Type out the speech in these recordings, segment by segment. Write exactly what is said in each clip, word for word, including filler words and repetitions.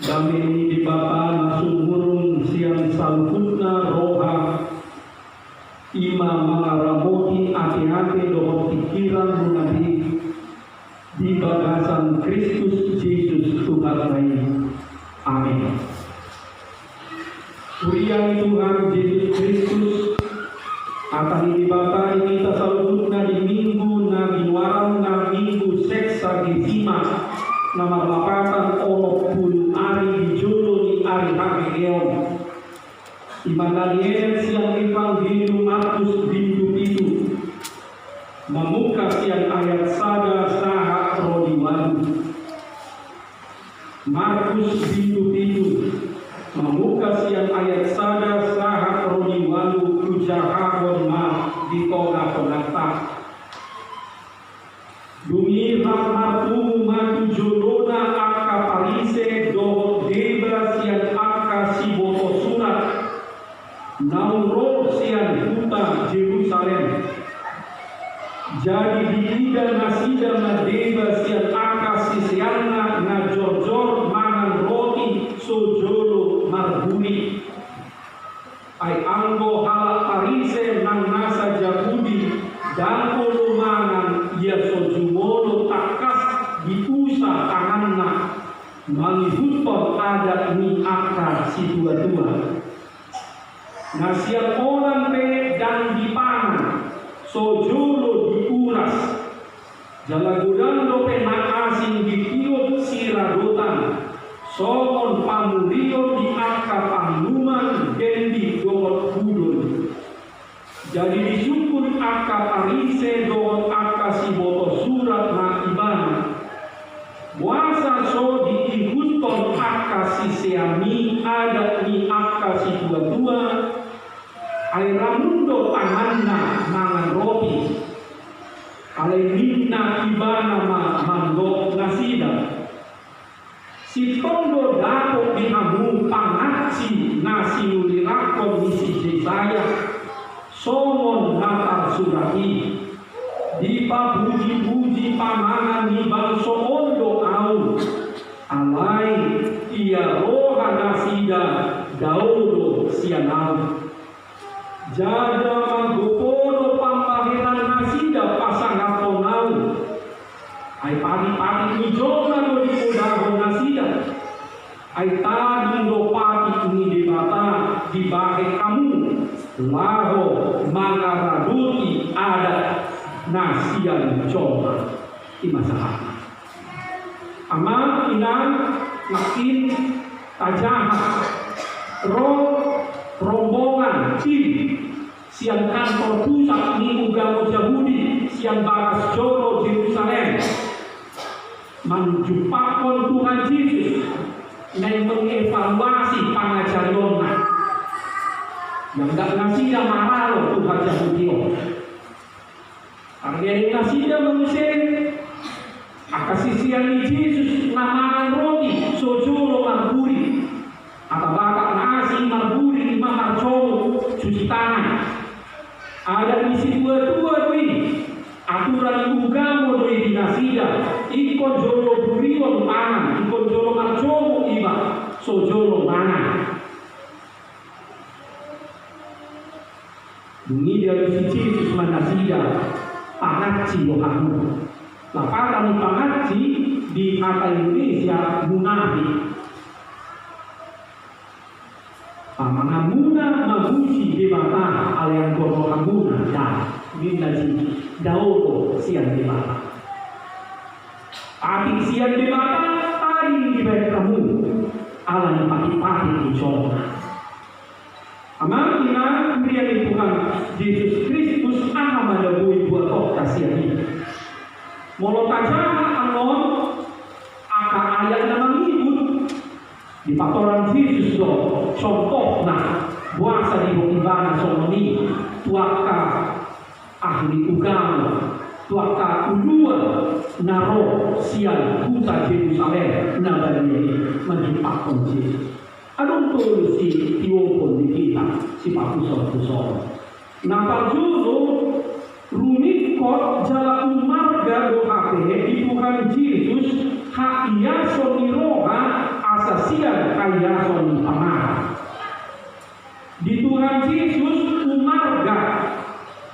Dame ni Debata na sumurung sian saluhutna roha, i ma mangaramoti ateate dohot pingkiranmuna di, di bagasan Kristus Jesus Tuhanta i. Amen. Huria ni Tuhan Jesus Kristus, hata ni Debata di hita saluhutna di Minggu na binoaranna Minggu Sexagesima, na marlapatan onom pulu ari di jolo ni ari haheheon. I ma na nienet sian Evangelium Markus bindu pitu, mamungka sian ayat sada sahat ro di ualu. Markus bindu pitu, mamungka sian ayat sada sahat ro di ualu, hujahahon ma di tongatonganta. Dung i rap martumu ma tu jolona angka Parise dohot deba sian angka siboto surat, naung ro sian huta Jerusalem. Jadi diida nasida ma deba sian angka siseanna na jorjor mangan roti so jolo marburi. Ai anggo halak Parise nang nasa Jahudi, ndang olo mangan ia so jumolo tangkas diusa tanganna, mangihuthon adat ni angka situatua. Na sian onan pe ndang dipangan so jolo diuras. Jala godang dope na asing ditiop siradotan, songon pamurion di angka pangunuman, dendi dohot hudon. Jadi disungkun angka Parise dohot angka siboto surat ma ibana: Boasa so diihuthon angka siseanmi adat ni angka situatua? Ai ramun do tanganna mangan roti. Alai ninna ibana ma mandok nasida: Sintong do dapot di hamu pangansi na sinulirakkon ni si Jesaya, songon na tarsurat i: Dipapujipuji pamangan ni bangso on do Ahu. Alai ia roha nasida dao do sian Ahu. Jala magopo do pambahenan nasida pasangaphon Ahu. Ai patik-patik ni jolma do dipodahon nasida. Ai tading do patik ni Debata dibahen hamu, laho mangaradoti adat na sian jolma. I ma sahatna. Amang, inang, nangkin tajaha ro rombongan, tim sian kantor pusat ni ugamo Jahudi sian bagas joro Jerusalem manjumpakhon Tuhan Jesus, naeng mengevaluasi pangajarionna. Ndang nasida maralo tu halak Jahudi on. Targereng nasida muse angka sisean ni Jesus na mangan roti so jolo marburi. Hata Batak na asing marburi i ma marcomu, cuci tangan. Adat ni situatua do i, aturan ni ugamo do i di nasida, ingkon jolo burion tangan, ingkon jolo marcomu iba so jolo mangan. Dung i dialusi Jesus ma nasida: Pangansi do hamu. Lapatan ni pangansi di hata Indonesia munafik. Pamanganmuna mamuji Debata, alai anggo rohamuna ndang, ninna Jesus, dao do sian Debata. Patik sian Debata tading dibahen hamu, ala ni patik-patik ni jolma. Amang, inang, huria ni Tuhan Jesus Kristus, aha ma na boi dibuat hita sian i? Molo tajaha annon angka ayat na mangihut, dipatorang Jesus do contohna, boasa didok ibana songon i tu angka ahli ugamo, tu angka uluan na ro sian huta Jerusalem na badia i manjumpakhon Jesus. Adong tolu sitiopon di hita, sipapuson-pusonon. Na parjolo, rumingkot jala umarga do hape di Tuhan Jesus haiason ni roha asa sian haiason ni pamarang. Di Tuhan Jesus umarga,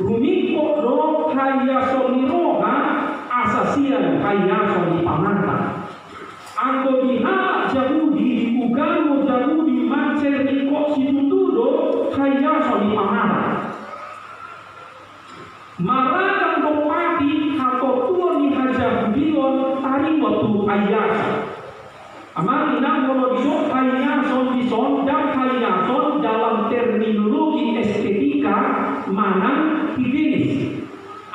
rumingkot do haiason ni roha asa sian haiason ni pamarang. Anggo di halak Jahudi, di ugamo Jahudi, mansai ringkot situtu do haiason ni pamarang. Maragam do pati hatontuon ni hajahudion taringot tu haiason. Amang inang, molo didok haiason dison, ndang haiason dalam terminologi estetika manang higienis.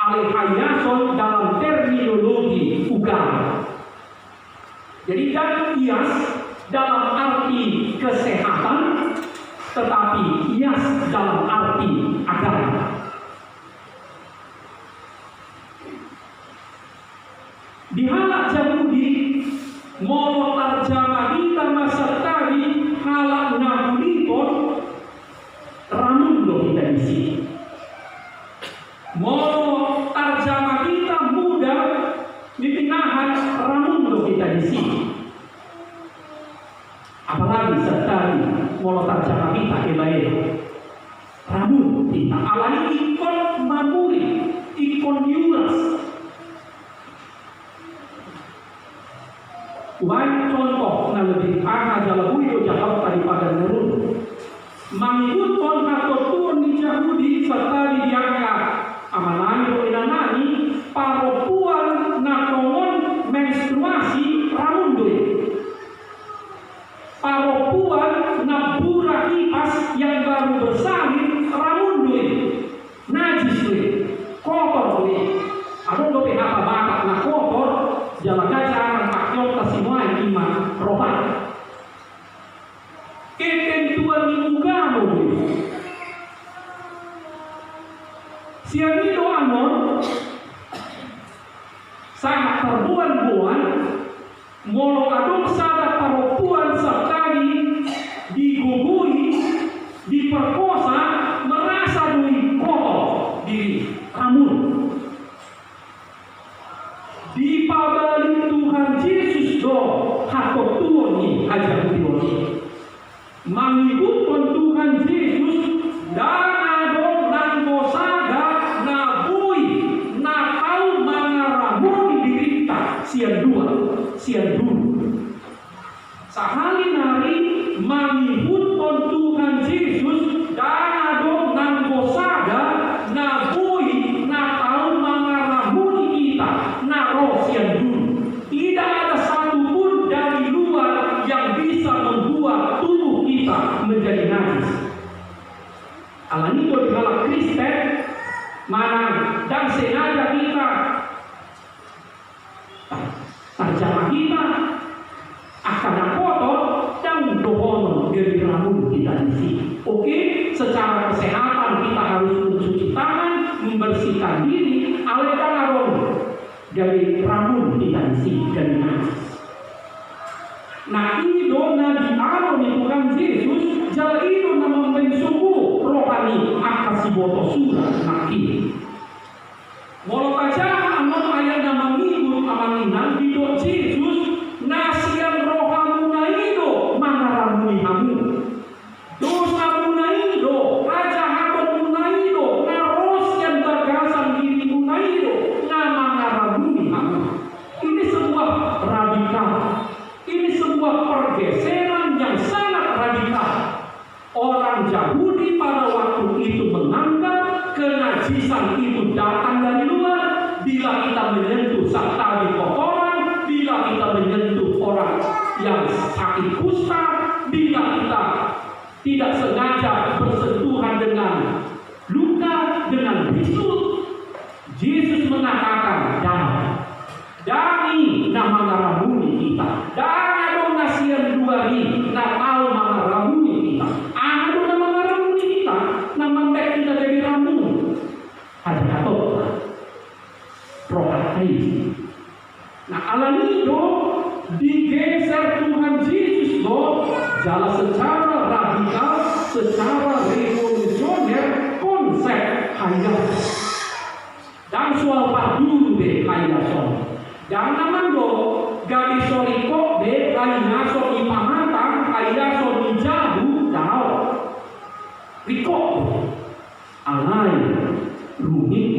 Alai haiason dalam terminologi ugama. Jadi, ndang hias dalam arti kesehatan, tetapi hias dalam arti agama. Di halak Jahudi, molo tarjama hita masa tadi halak na bulikon, ramun do hita disi. Molo tarjama hita muda, di tinahan, ramun do hita disi. Apalagi sadari molo tarjama hita elaela, ramun hita, alani ingkon mamuri, ingkon diuras. Ubaen contoh na lebih aha jala boi do Jakarta di padan na rundut. Mangihuthon hatontuon ni Jahudi sadari di angka amanami dohot inanami, parompuan na tongon menstruasi ramun do i. Parompuan na bura hipas yang baru bersalin ramun do i. Najis do i, kotor do i. Adong dope hata Batak na kotor, jala gajaran pakeonta sinuaeng ima roha. Ketentuan ni ugamo do i. Sian i do annon, sahat tarboanboan, molo adong sada parompuan sahali digogoi, diperkosa, merasa do i kotor diri, ramun. Dipabalik Tuhan Jesus do hatontuon ni hajahudion i. Mangihuthon Tuhan Jesus, ndang adong nanggo sada na boi, na tau mangaramoti dirinta sian dua, sian dulu. Sahali nari mangihuthon Tuhan Jesus, ndang adong nanggo sada na boi, na tau mangaramoti hita na ro sian dulu. Tidak ada satu pun dari luar yang bisa membuat tubuh kita menjadi najis. Alani do di halak Kristen, manang ndang sengaja hita tarjama hita angka na kotor, ndang dohonon gabe ramun hita disi. Oke, secara kesehatan kita harus mencuci tangan, membersihkan diri, alai ndang adong gabe ramun hita disi, gabe najis. Nah, i do na dialo ni Tuhan Jesus, jala i do na mambahen sogo roha ni angka siboto surat nangkin. Molo tajaha annon ayat na mangihut, amang inang, didok Jesus, na sian rohamuna i do mangaramuni hamu. Dosamuna i do, hajahatonmuna i do, na ro sian bagasan dirimuna i do na mangaramuni hamu. Ini sebuah radikal. Ini sebuah pergeseran yang sangat radikal. Orang Yahudi pada waktu itu menganggap kenajisan itu datang dari luar. Bila kita menyentuh sahali kotoran, bila kita menyentuh orang yang sakit kusta, bila kita tidak sengaja bersentuhan dengan luka, dengan bisul, Jesus mengatakan, "Ndang, ndang i na mangaramuni hita. Ndang adong na sian luar i na tau mangaramuni hita." Aha do na mangaramuni hita, na mambahen hita gabe ramun? Hajahatonta, rohanta i. Nah, alani do digeser Tuhan Jesus do, jala secara radikal, secara revolusioner konsep haiason. Ndang soal pardulu be haiason. Ndang na mandok gabe so ringkot be haiason ni pamarang.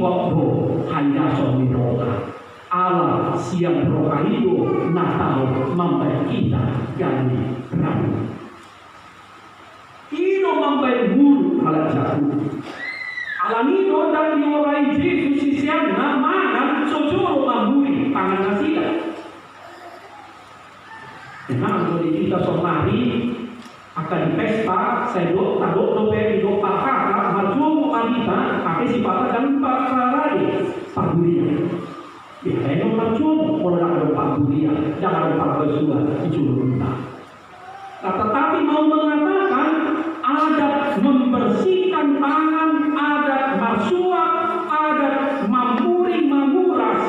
Olo, haidason ni roha. Ala sian roha i do na tau mambahen hita gabe rabu. I do mambahen muruk halak jabu. Alani do ndang diorai Jesus siseanna mangan so jolo mamuri pangan nasida. Memang anggo di hita saonari, angka di pesta, sai do, tadok dope didok parhata, marjomu ma hita, ate sipata ndang pa-, parade, parburian. Biasa i do marjomu, molo ndang adong parburian, ndang adong parbasuan, di jolo hita. Nah, tetapi mau mengatakan, adat membersihkan tangan, adat marsuap, adat mamuri, mamuras.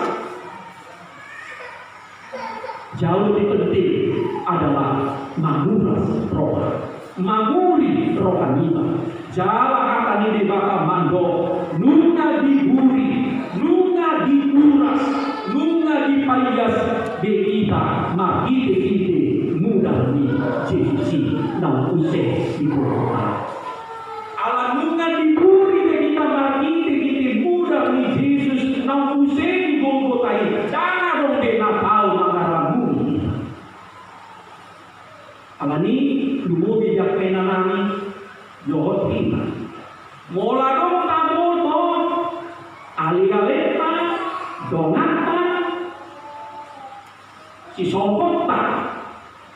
Jauh lebih penting adalah manguras roha, mamuri roha niba. Jala hata ni Debata mandok, nunga diburi, nunga diuras, nunga dipaias be hita marhitehite mudar ni Jesus i naung use di Golgota. Ala nunga diburi be hita marhitehite mudar ni Jesus naung use di Golgota i, ndang adong be na tau mangaramuni hita. Alani lumobi di angka inanami, dohot hita. Molo adong taboto alealeta, donganta, sisombonta,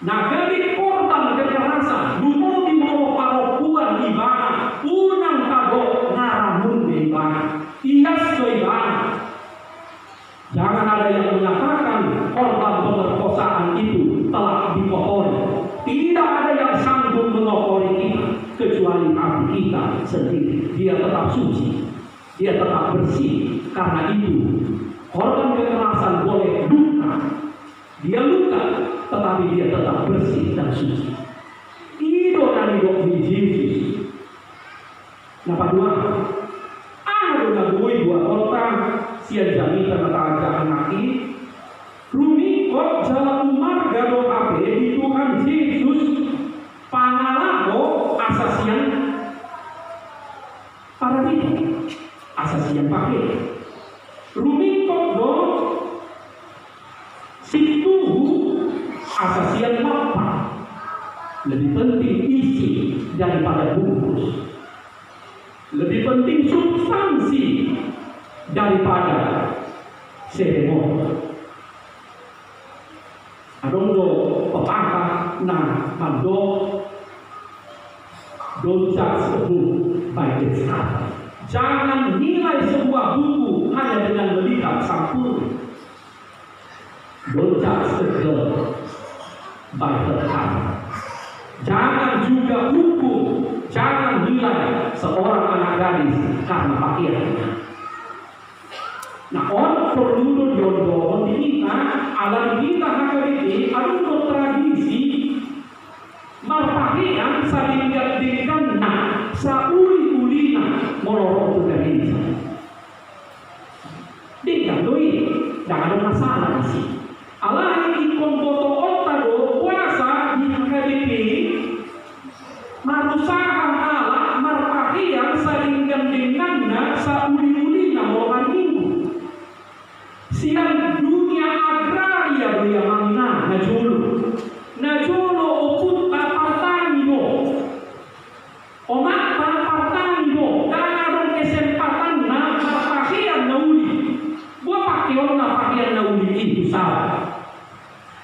na gabe korban kekerasan, lumobi molo parompuan ibana, unang tadok ngaramun be ibana, ias do ibana. Jangan ada yang mengatakan korban pemerkosaan itu telah dikotori. Tidak ada yang sanggup mengotori kita kecuali hati kita sendiri. Dia tetap suci, dia tetap bersih. Karena itu, korban kekerasan boleh luka, dia luka, tetapi dia tetap bersih dan suci. I do na nidok ni Jesus. Na paduahon, aha do na boi boatonta sian jamita na tajaha nangkin i? Rumingkot jala umarga do hape di Tuhan Jesus pangalaho asa sian paradison, asa sian pahe. Rumingkot do situhu asa sian lampak. Lebih penting isi daripada bungkus. Lebih penting substansi daripada seremoni. Adong do pepatah na mandok, don't judge a book by its cover. Jangan nilai sebuah buku hanya dengan melihat sampulnya. Don't judge a girl by her cover. Jangan juga hukum, jangan nilai seorang anak gadis karena pakaiannya. Nah, on porlu do diondolhon di hita, ala di hita H K B P, adong do tradisi marpahean sadenggan-dengganna, sauli-ulina, molo ro tu gareja. Denggan do i, ndang adong masalah disi. Alai ingkon botoonta do, boasa di H K B P marusaha halak marpahean sadenggan-denganna, sauli-ulina molo hari Minggu. Sian dunia agraria do i amang inang, na jolo. Na jolo ompunta partani do. Omanta partani do, ndang adong kesempatanna marpahean na uli. Boha pakeonna pahean na uli i tu saba?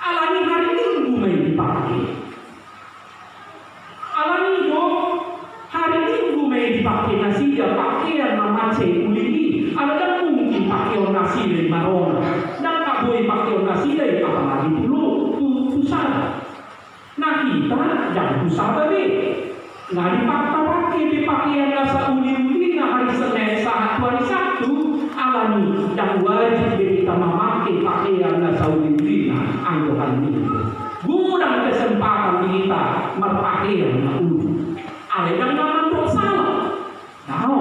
Alani hari Minggu ma i dipake. Alani do hari Minggu ma i dipake nasida pahean na mansai uli i. Ala ndang mungkin pakeon nasida i marona. Ndang na boi pakeon nasida i apalagi tu, tu, tu saba. Nah, hita ndang tu saba be. Nga dipake be pahean na sauli-ulina hari Senin sahat tu hari Sabtu, alani ndang wajib be hita mamake pahean na sauli-ulina anggo hari Minggu. Godang kesempatan di hita marpahean na uli. Alai ndang na mandok sala. Dao,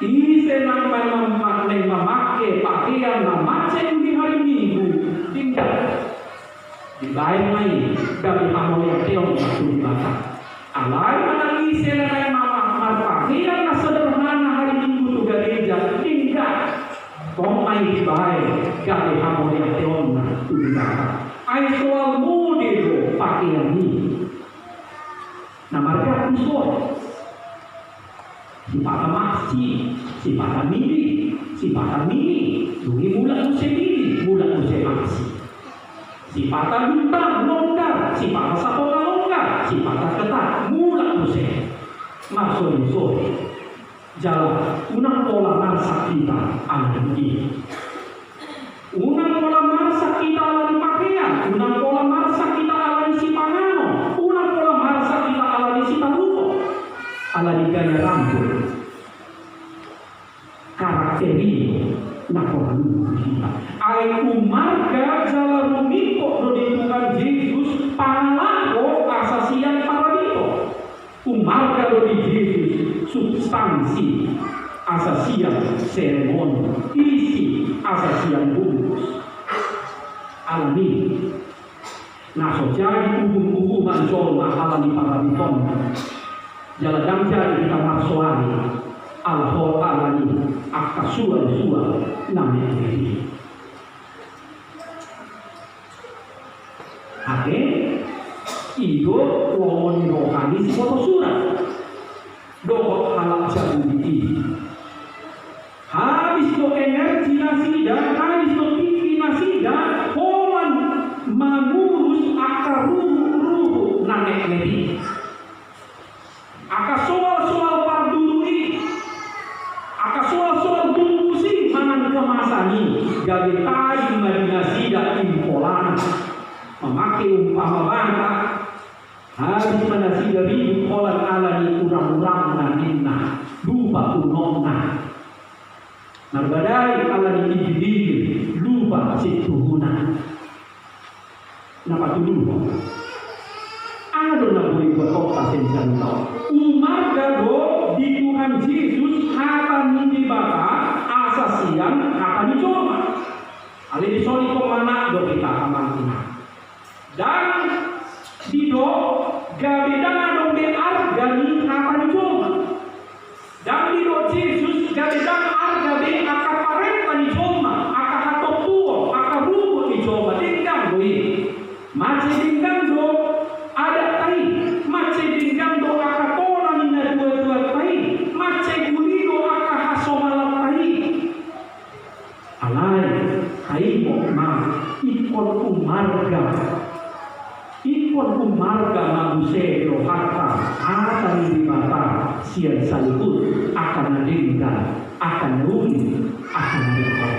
ise nang mem-, mem-, mamake pahean na mansai uli hari Minggu, denggan. Dibaen ma i gabe hamuliateon tu Debata. Alai manang ise na naeng ma-, ma-, marpahean na sederhana hari Minggu tu gareja, denggan. Tong ma i dibaen gabe haporeateonna tu Debata. Ai soal mode do pakean i. Na marga pison. Sipata maxi, sipata midi, sipata mini, dungi mulak muse midi, mulak muse maxi. Sipata lungkar, longgar, sipata sapola longgar, sipata ketat, mulak muse. Marsolisoli. Jala unang pola marsak hita ala ni i. Unang pola marsak hita ala ni pakean, unang pola marsak hita ala ni sipanganon, unang pola marsak hita ala ni sitaruhon. Ala ni gaya rambut. Karakter i na pola luhut hita. Ai umarga jala rumingkot do di Tuhan Jesus pangalaho asa sian parabito. Umarga do di Jesus substansi asa sian seremoni, isi asa sian bungkus. Ala ni i na so jadi uhum-uhuman jolma ala ni parabitonna. Jala ndang jadi hita marsoali ala ho ala ni angka sual-sual na meolehi. Ate, i do lomo ni roha ni siboto Surat dohot halak Jahudi i. Habis do energi nasida, habis do tingki nasida holan mangurus angka ruhut-ruhut na meolehi. Angka soal-soal parduru i, angka soal-soal bungkus i manang kemasan i, gabe tading ma di nasida impolana. Mamake umpama banta, habis ma nasida ribut holan ala ni urang-urangna ninna, lupa unokna. Marbadai ala ni gigi-gigi, lupa situhuna. Na patoluhon. Aha do na boi dibuat hita sian i? Umarga do di Tuhan Jesus hata ni Debata asa sian hata ni jolma. Alai dison i pe manat do hita amang inang. Ndang didok gabe ndang adong be arga ni hata ni jolma. Ndang didok Jesus gabe ndang arga be angka parenta ni jolma, angka hatompuon, angka ruhut ni jolma, denggan do i. Mansai denggan do adatta i, mansai denggan do angka tona ni natua-tuanta i, mansai uli do angka hasomalatta i. Alai, taingot ma, ingkon umarga. Ingkon umarga ma muse rohanta, hata ni Debata, sian saluhut angka na denggan, angka na uli, angka na denggan.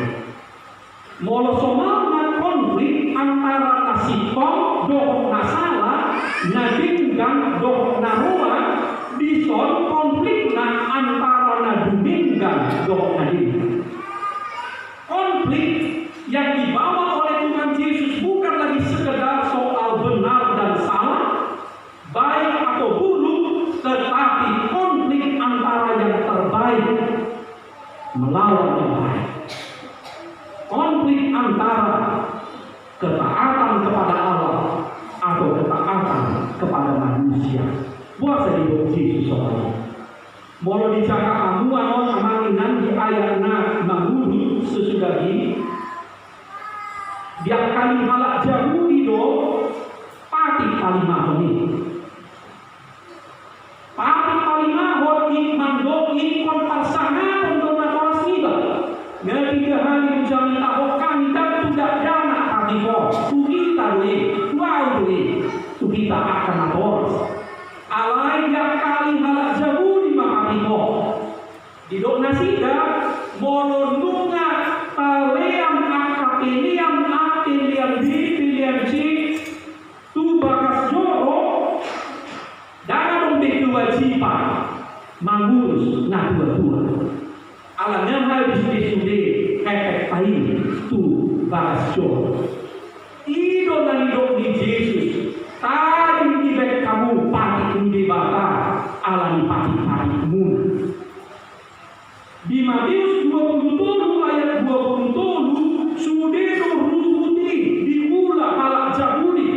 Molo somalna konflik antara na sintong dohot na sala, na denggan dohot na roa, dison konflikna antara na dumenggan dohot na denggan. Konflik yang dibawa oleh Tuhan Yesus bukan lagi sekedar soal benar dan salah, baik atau buruk, tetapi konflik antara yang terbaik melawan yang baik. Konflik antara ketaatan kepada Allah atau ketaatan kepada manusia. Boasa didok Jesus soal i? Molo dijaha hamu annon amang inang di ayat na mangudut sesudah i, diangkali halak Jahudi do patik palimahon i. Patik palimahon i mandok ingkon parsangapon do natoras niba. Natiga hali hujamita ho hami ndang tu dakdanak patik on, tu hita do i, tu ahu do i, tu hita angka natoras. Alai diangkali halak Jahudi ma patik on. Didok nasida, molo nunga talean angka pelean A, pelean B, pelean C, tu bagas joro, ndang adong be kewajiban mangurus natua-tua. Ala nga habis be sude hepekta i tu bagas joro. I do na nidok ni Jesus, tading dibaen hamu patik ni Debata ala ni patik-patikmuna. Di Matius dua pulu tolu ayat dua pulu tolu, sude do ruhut i diula halak Jahudi.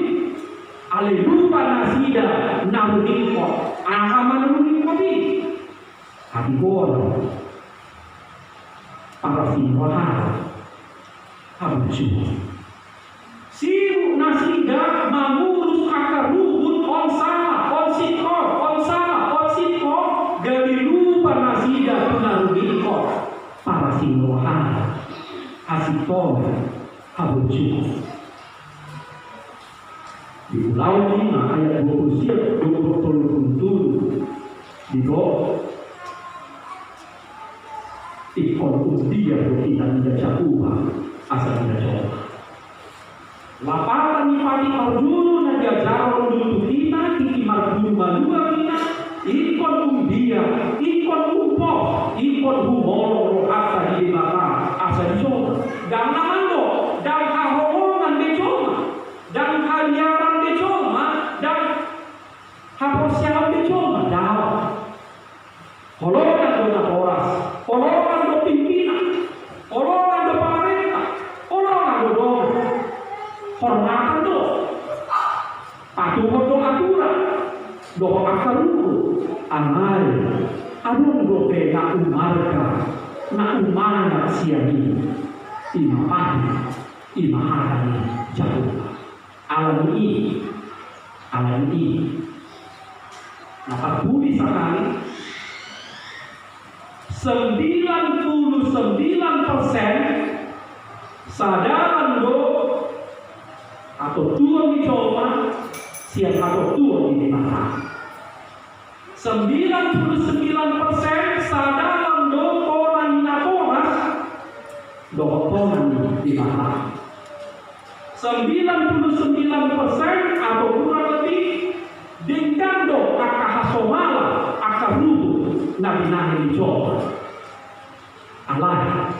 Alai lupa nasida na rumingkot. Aha ma na rumingkot i? Hatigoran. Paras Roha. Habujuhon. Sibuk nasida mangurus angka ruhut, on sala, on singkop, on sala, on singkop, gabe lupa nasida tu na rumingkot. Parasing roha. Hasintongan. Habujuhon. Di ulaon lima ayat dua puluh sia, dua puluh tolu, dua puluh tolu. Didok, ingkon umbiar do hita mida Jahowa, asa mida jolma. Lapatan ni patik parjolo na diajarhon do tu hita, tingki marguru malua hita, ingkon umbiar, ingkon umpos, ingkon humolong rohanta di Debata, asa dijolma. Ndang na mandok, ndang haholongan be jolma. Ndang haliaran be jolma, ndang haporseaon be jolma, daong. Holongan do natoras, holongan do pimpinan, holongan do pamarenta, holongan do dongan. Hormatan do. Patuhon do aturan, dohot angka ruhut, alai adong dope na umarga, na umanat sian i, i ma patik, i ma hata ni Jahowa. Alani i, alani i. Na parpudi sahali, sembilan puluh sembilan persen sadalan do hatotuon ni jolma sian hatotuon ni Debata. Sembilan puluh sembilan persen sadalan do tona ni natoras dohot tona ni Debata. Sembilan puluh sembilan persen atau kurang lebih denggan do angka hasomalan, angka ruhut na binahen ni jolma. Alai,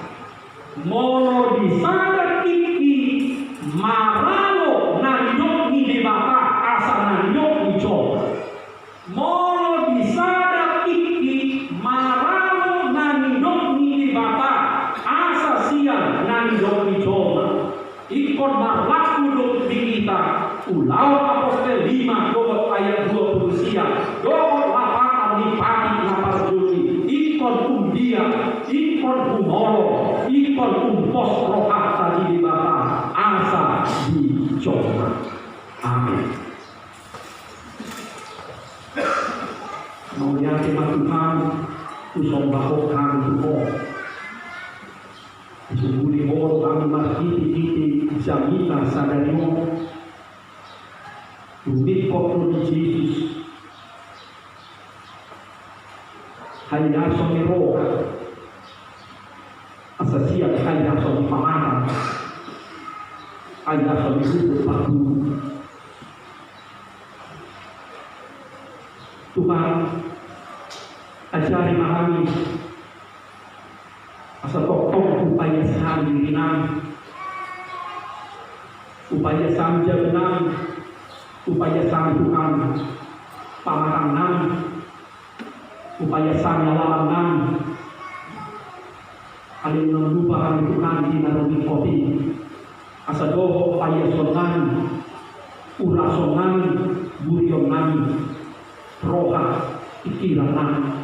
molo di sada tingki maralo na nidok ni Debata asa na nidok ni jolma. Molo di sada tingki maralo na nidok ni Debata asa sian na nidok ni jolma. Ingkon marlaku do di hita Ulaon Apostel lima dohot ayat dua puluh sia, dohot lapatan ni patik na parjolo i, ingkon umbiar, ingkon humolong, ingkon umpos rohanta di Debata asa dijolma. Amin. Mauliate ma Tuhan, husombahon hami tu Ho. Huhut Ho do hami marhitehite jamita sadari on. Tumingkot do di Jesus haiason ni roha, asa sian haiason ni pamatang, haiason ni huhut parburu. Tuhan, ajari ma hami asa tongtong hupaias hami dirinami, hupaias hami jabunami, hupaias hami Tuhan pamatangnami, hupaias hami alamannami. Alai unang lupa hami Tuhan di na rumingkot i, asa dohot paiasonnami, urasonnami, burionnami, roha, pingkirannami.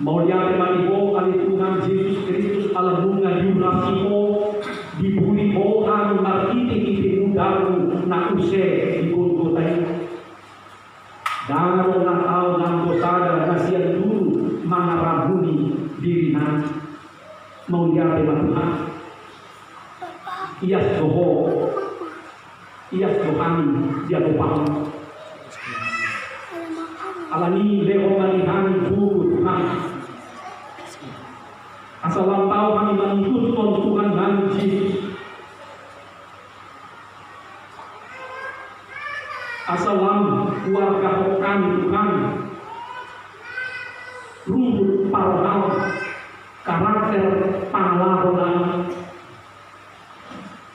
Mauliate ma di Ho ale Tuhan Jesus Kristus, ala nunga diurasi Ho, diburi Ho hami marhitehite mudarmu na use di Golgota i. Ndang adong na tau nang do sada na sian dulu mangaramuni dirinami. Mauliate ma Tuhan. Ias do Ho. Ias do hami di adopanmu. Alani i lehon ma di hami buku Tuhan, asa lam tau hami mangihuthon Tuhannami Jesus. Asa lam huargahon hami Tuhan ruhut parohaon, karakter pangalahonami.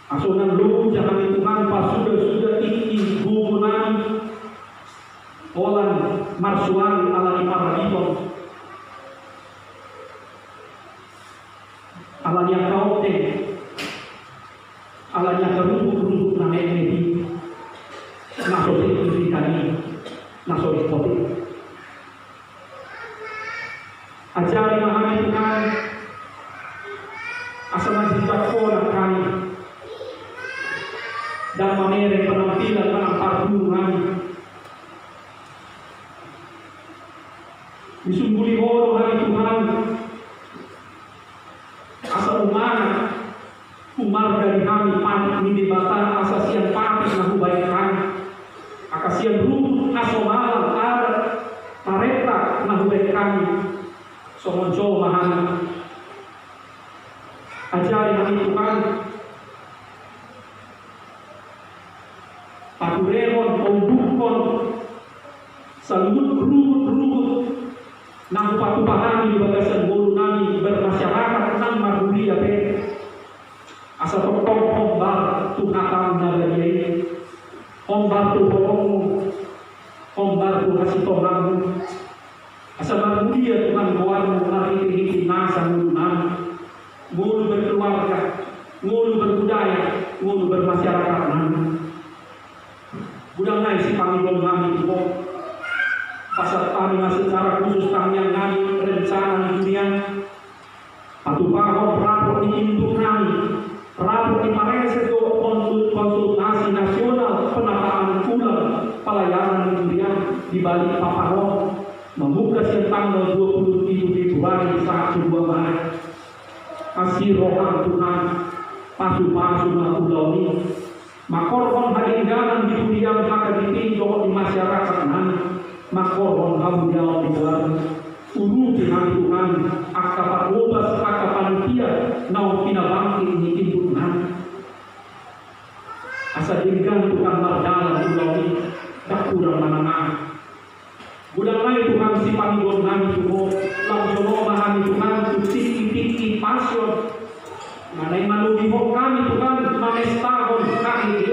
Asa unang loja hami Tuhan pasuda-suda tingki gogonami holan marsuari ala ni paraditon, ala ni angka onteng, ala ni angka ruhut-ruhut na metmet i, na so tingki di hami, na so ringkot i. Ajari ma hami Tuhan, Ndang mamereng penampilan manang parfum hami. Disumbuli Ho do hami Tuhan, asa umanat, umarga di hami patik ni Debata, asa sian patik na hubaen hami, angka sian ruhut hasomalan adat parenta na hubaen hami, songon jolma hami. Ajari hami Tuhan, paturehon, paumbukkon saluhut ruhut-ruhut na hupatupa hami di bagasan ngolu nami bermasyarakat nang marhuria pe. Asa tongtong hombar tu hataM na badia i, hombar tu holongMu, hombar tu hasintonganMu. Asa marmulia Tuhan goarMu marhite-hite nasa ngolu nami, ngolu berkeluarga, ngolu berbudaya, ngolu bermasyarakat nami. Godang nai sipangidoan nami tu Ho, pasahat hami ma secara khusus tangiang nami, rencana ni huria. Patupahon rapot ni induk nami, rapot ni pareses dohot konsul-, konsultasi nasional penataan ulang pelayanan di huria di Balikpapan on, mamungka sian tanggal dua puluh tujuh Februari sahat tu dua Maret. Asi rohaM Tuhan, pasu-pasu ma ulaon i. Mangkorhon hadengganan di huriaM, HKBP, dohot di masyarakat nami, mangkorhon hamuliaon di goarMu. Urupi hami Tuhan, angka patobas, angka panitia naung pinabangkit ni induk nami. Asa denggan Tuhan mardalan ulaon i, ndang hurang manang aha. Godang nai Tuhan sipangidoan nami tu Ho, lam jolo ma hami Tuhan tu tingki-tingki pasion. Manang manogihon hami Tuhan mamestahon HKBP